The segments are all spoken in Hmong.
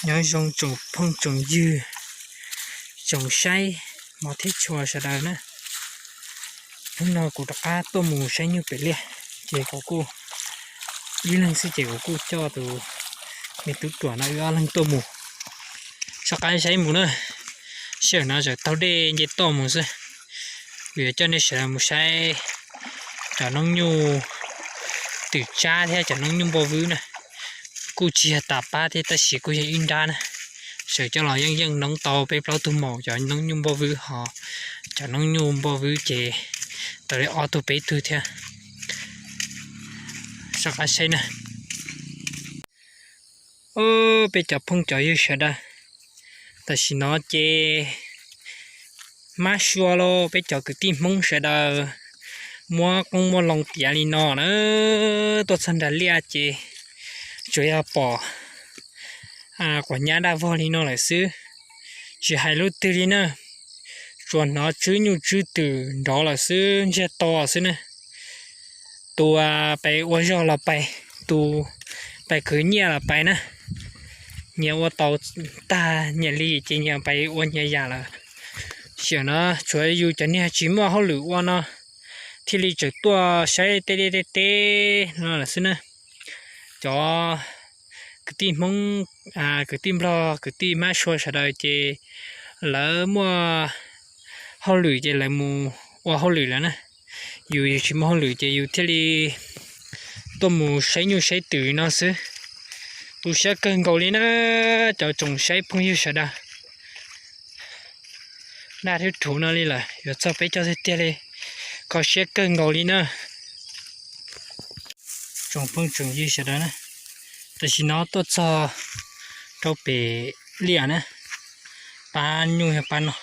Nyob zoo tsoom phooj tsoom ywg, tsoom saib mov thiab tshua sawv daws na. Hnub no kuv rov qab tuaj mus saib nyuj pem liaj, ces kuv kuj ib leeg xwb ces kuv kuj coj tus me tub ruam no wb ob leeg tuaj mus. Soj qab saib mus na, sij hawm no tseem taug dej nce toj mus xwb. Kuv yuav coj nej sawv daws mus saib cov noob nyuj twm tsab thiab cov noob nyuj npoj vwb na. Kuj tsis yog tas pab thiab tab sis kuj yog ib nrab na. Sawv coj los yeej yeej noob tau peb plaub tug maum cov noob nyuj npoj vwb ho cov noob nyuj npoj vwb ces tau li ob tug peb tug thiab. Soj qab saib na. Peb cov phooj cov ywg sawv daws, tam sim no ces mab sua lauj, peb cov kwv tij Hmoob sawv daws muab qoob muab loo tiav li no na. Tuaj txog nram liaj ces tsuas yog pom quav nyab daj vog li no lawm xwb, tsis hais lub twg li na. Tsuas hnov tswb nyuj tswb twm nrov lawm xwb, ntsiag to xwb na. Tus pais ua zog los pais, tus pais khwv nyiaj los pais na. Nyias ua tau tag nyias li ces nyias pais ua nyias yam lawm. Tam sim no tsuas yus cov niag tsis muaj hauj lwm ua no thiaj li tseem tuaj saib tej liaj tej teb no lawm xwb na. Cov kwv tij Hmoob, kwv tij Nplog, kwv tij mab sua sawv daws ces lawv muaj hauj lwm ces lawv mus ua hauj lwm lawm na. Yus tsis muaj hauj lwm ces yus thiaj li tuaj mus saib nyuj saib twm no xwb. Tu siab kawg nkaus li na cov tsoom saib phooj ywg sawv daws. Nag twb rhuv no li lawm yuav txog peb caug tiag tiag li, kho siab kawg nkaus li na. Tsoom phooj tsoom ywg sawv daws na, tam sim no tuaj txog rau pem liaj na, pab nyuj yog pab no,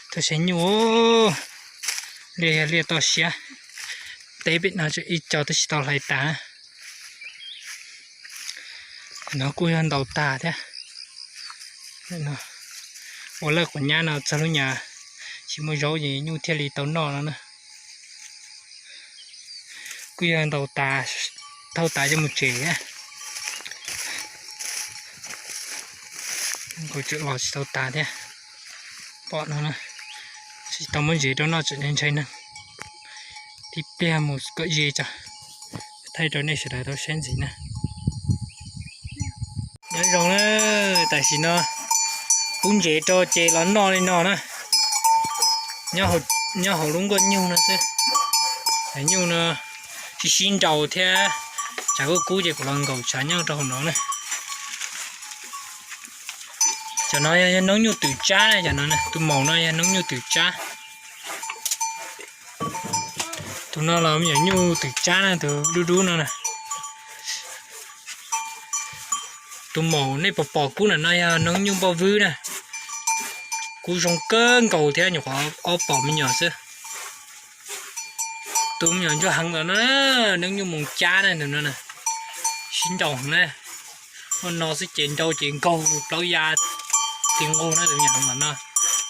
tuaj saib nyuj. Liaj yog liaj toj siab, teb pem no tseem ib co twb tsis tau hlais tas. No kuj yog ntaus tag thiab. Ua lawj quav nyab no txog lub nyam tsis muaj zaub ces nyuj thiaj li tau noj no na. Kuj yog ntaus tas, thauj tas coj mus tsev thiab. Nkaus tseem los tsis tau tas thiab. Pom no tsis tau muab ntsev rau noj tseem ntshai neeg. Tib pliag mus kom ze tso, thaij rau nej sawv daws tau saib ntxiv na. Nyob zoo na, tam sim no pub ntsev rau ces los noj li no na. Nyob hauv lub nkuaj nyuj no xwb. Nyuj no sib sib nraus thiab, tshav kub kub ces kuv los nkaum tshav nyob rau hauv no na. Cov no yog noob nyuj twm tsab na, cov no tus maum no yog noob nyuj twm tsab. Tus no los me nyuam nyuj twm tsab na, tus dub dub no na. Tus maum nej pom pom kub ntawm no yog noob nyuj npoj vwb na. Kub zoo kawg nkaus thiab, nyuam qhuav ob pom me nyuam xwb. Tus me nyuam ntsuag heev ntawm no, noob nyuj moos cab na, tus no na, sib nraus heev na. Muaj no xwb ces nrau ces nkaug plaub ya ti nqug na, tus me nyuam heev ntawm no.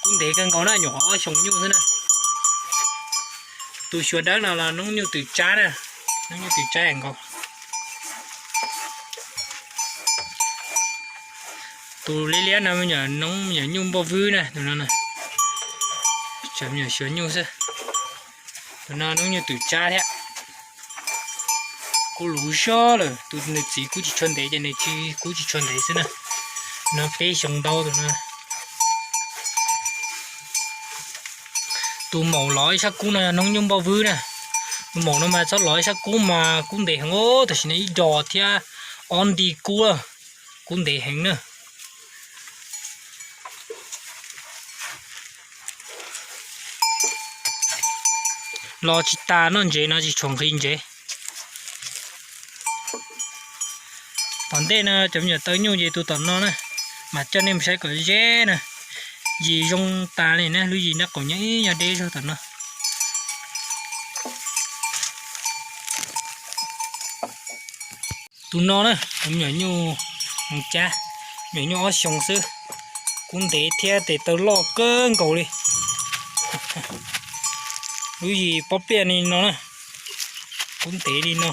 Kub ntev kawg nkaus na, nyuam qhuav ob xyoos nyuj xwb na. Tus xyuas dawb no los noob nyuj twm tsab na, noob nyuj twm tsab nkaus. Tus liab liab no me nyuam noob me nyuam nyuj npoj vwb na, tus no na. Tsam me nyuam xyuas nyuj xwb. Tus no noob nyuj twm tsab thiab. Kub luv zog lawm, tus nws txiv kub tsis tshua ntev ces nws tsis kub tsis tshua ntev xwb na. No peb xyoo ntau tus no. Tus maum lov ib sab kub no yog noob nyuj npoj vwb na. Tus maum no mas txhob lov ib sab kub mas kub ntev heev, tam sim no ib dos thiab ob nti kub, kub ntev heev na. Los tsis tas noj ntsev no tsis tshua nqhis ntsev. Tom ntej no cov me nyuam taw nyuj ces tus tom no na, mas coj nej mus saib kom ze na. Yim zoo tas li na, lub yim nraub qaum nyob ib nyob deb zog tom no. Tus no na, tus me nyuam nyuj moos cab, me nyuam nyuj ob xyoos xwb, kub ntev thiab tes taw loj kawg nkaus li. Lub yim pob pliaj li no na, kub ntev li no,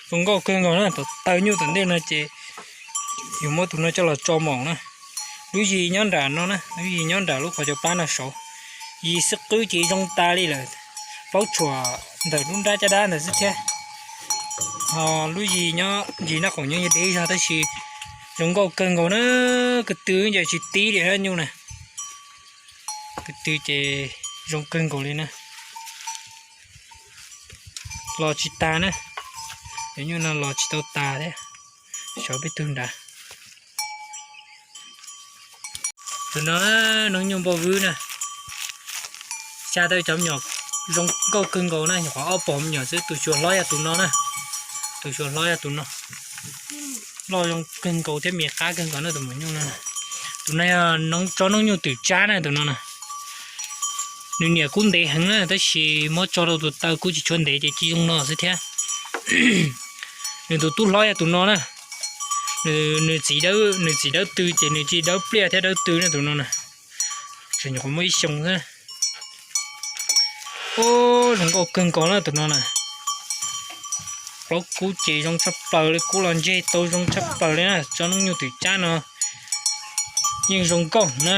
zoo nkauj kawg nkaus na. Tom taw nyuj tom ntej no ces Yus muab tus no coj los tso maum na. Lub yis nyob nram no na, lub yis nyob nram lub qhov cov pab no saud. Yis xwb qwb ces zoo tas li lawm, plaub tshuam ntawm lub nrab caj dab ntawd xwb thiab. Ho lub yis nyob yis nab qaum nyob deb zog tab sis zoo nkauj kawg nkaus na. Ko tw ces tsis tib li na nyuj na. Ko tw ces zoo kawg nkaus li na. Los tsis tas na, cov nyuj no los tsis tau tas thiab. Xyov peb tug nrad. Tus no noob nyuj npauj vwb na, xya tau cov me nyuam zoo nkauj kawg nkaus na, nyuam qhuav ob pom me nyuam xwb. Tus xyuas hlob yog tus no na, tus xyuas hlob yog tus no. Loj zoo kawg nkaus thiab me qab kawg nkaus na tus maum nyuj no. Tus no yog tsob noob nyuj twm tsab na tus no na. Nws niam kub ntev heev na tab sis muab tso rau tus taw kub tsis tshua ntev ces cia zoo no xwb thiab. Nws tus tub hlob yog tus no na. Nws txiv dawb, nws txiv dawb tw ces nws tsis dawb pliaj thiab dawb tw na tus no na. Tseem nyuam qhuav muaj ib xyoo xwb. Ub, zoo nkauj kawg nkaus na tus no na. Plaub kub ces zoo tshaj plaws li, kub los ntseg tau zoo tshaj plaws li na. Tsob noob nyuj twm tsab no yeej zoo nkauj na,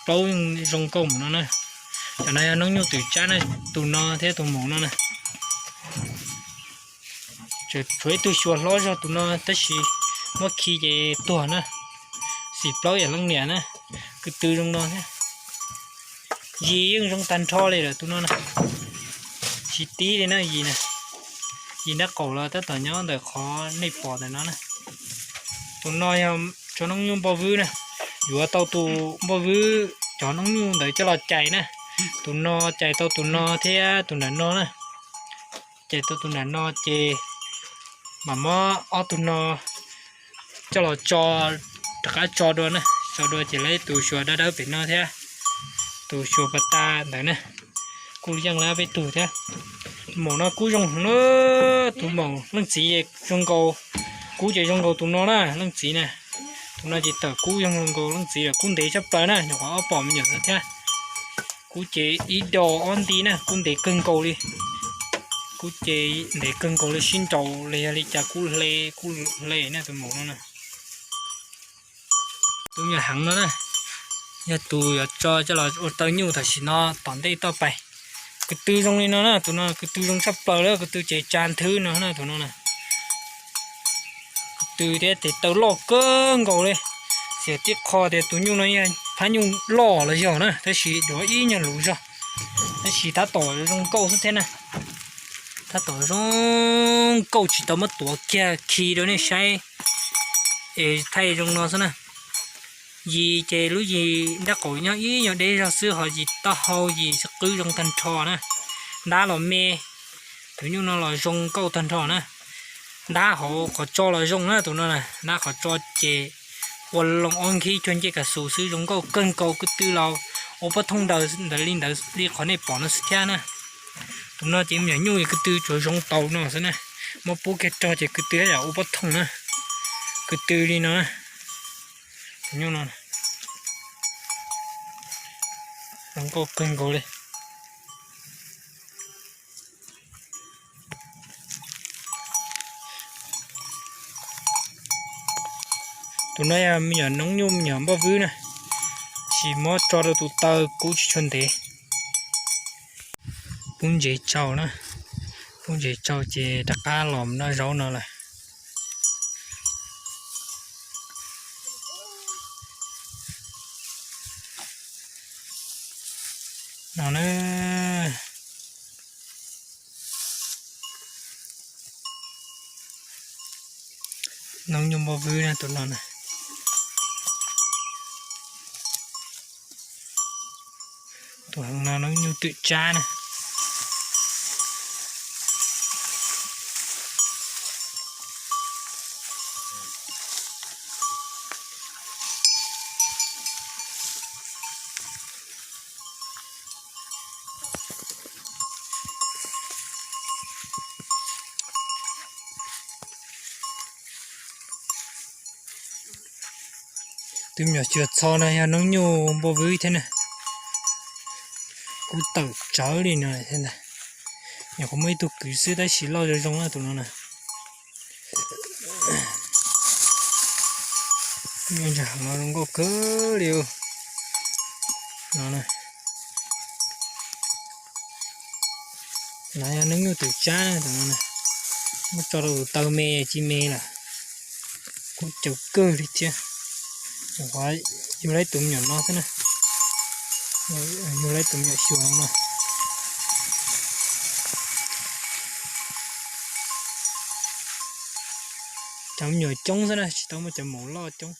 plaub zoo nkauj mus no na. Cov no yog noob nyuj twm tsab na, tus no thiab tus maum no na. Tshuav ib tug xyuas hlob zog tus no tab sis muab khi ces tuag na. Xim plaub yam leej niam na, ko tw zoo no thiab. Yis yeej zoo tag nrho li lawm tus no na. Tsis tib li na yis na. Yis nrab qaum los tab tom nyob ntawm qhov nej pom ntawm no na. Tus no yog tsob noob nyuj npauj vwb na. Yuav tau tus npauj vwb cov noob nyuj ntawd coj los cais na. Tus no cais tau tus no thiab tus nram no na. Cais tau tus nram no ces mam muab ob tug no coj los tso, rov qab tso dua na. Tso dua ces lawv tus xyuas dawb dawb pem no thiab tus xyuas pas tas ntawd na, kuj yeej lawv peb tug thiab. Maum no kub zoo na, tus maum leej txiv zoo nkaus, kub ces zoo nkaus tus no na leej txiv na. Tus no ces tawm kub zoo nkaus leej txiv lawm, kub ntev tshaj plaws na, nyuam qhuav ob pom me nyuam xwb thiab. Kub ces ib do ob nti na, kub ntev kawg nkaus li. Kub ces ntev kawg nkaus li, sib nraus li yog li cas kub hle, kub hle na tus maum no na. Tus me nyuam heev no na, yog tus yuav tso coj los ua taw nyuj tam sim no tom ntej toj pais. Ko tw zoo li no na, tus no ko tw zoo tshaj plaws li, ko tw ces tsa nthwv no na tus no na. Ko tw thiab tes taw loj kawg nkaus li. Xiam tib qho tias tus nyuj no yog phab nyuj loj los yog na, tab sis duav ib nyuag luv zog, tab sis tab tom zoo nkauj xwb thiab na. Tab tom zoo nkauj tsis tau muab tuav kiag khi rau nej saib es thaij zoo no xwb na. Yis ces lub yis nrab qaum nyob ib nyuag deb zog xwb, ho yis taub hau yis xwb qwb zoo tag nrho na. Ntab los me, tus nyuj no los zoo nkauj tag nrho na. Ntab hauv qhov tso los zoo na tus no na, ntab qhov tso ces ua loo ob nkhib cuag ncej kas xus xwb, zoo nkauj kawg nkaus, ko tw los ua pob thooj ntawd ntawd li ntawd li qhov nej pom no xwb thiab na. Tus no ces me nyuam nyuj ko tw tsuas zoo taus no xwb na, muab pub kiag rog ces ko tw yam ua pob thooj na, ko tw li no na. Tus nyuj no zoo nkauj kawg nkaus li. Tus no yog me nyuam noob nyuj me nyuam npauj vwb na, sis muab tso rau tus taw kub tsis tshua ntev. Pub ntsev tsau na, pub ntsev tsau ces rov qab los noj zaub no lawm. No na, noob nyuj npauj vwb na tus no na. Tus heev no noob nyuj twm tsab na. Tus me nyuam cuag txho no yog noob nyuj npauj vwb thiab na. Kub tawm tsawv li no thiab ntag. Nyuam qhuav muaj ib tug kwv xwb tab sis loj zoo zoo na tus no na. Ntsa no zoo nkauj kawg li no. No yog neeg nyuj tus tsab, muab tso rau tus taw me tsis me lawm. Kuv caum kawg li thiab. Yug laib tus me nyuam no xwb na. Yug laib tus me nyuam xyuas no. Cov me nyuam coob xwb na, tsis tau muaj cov maum loj coob.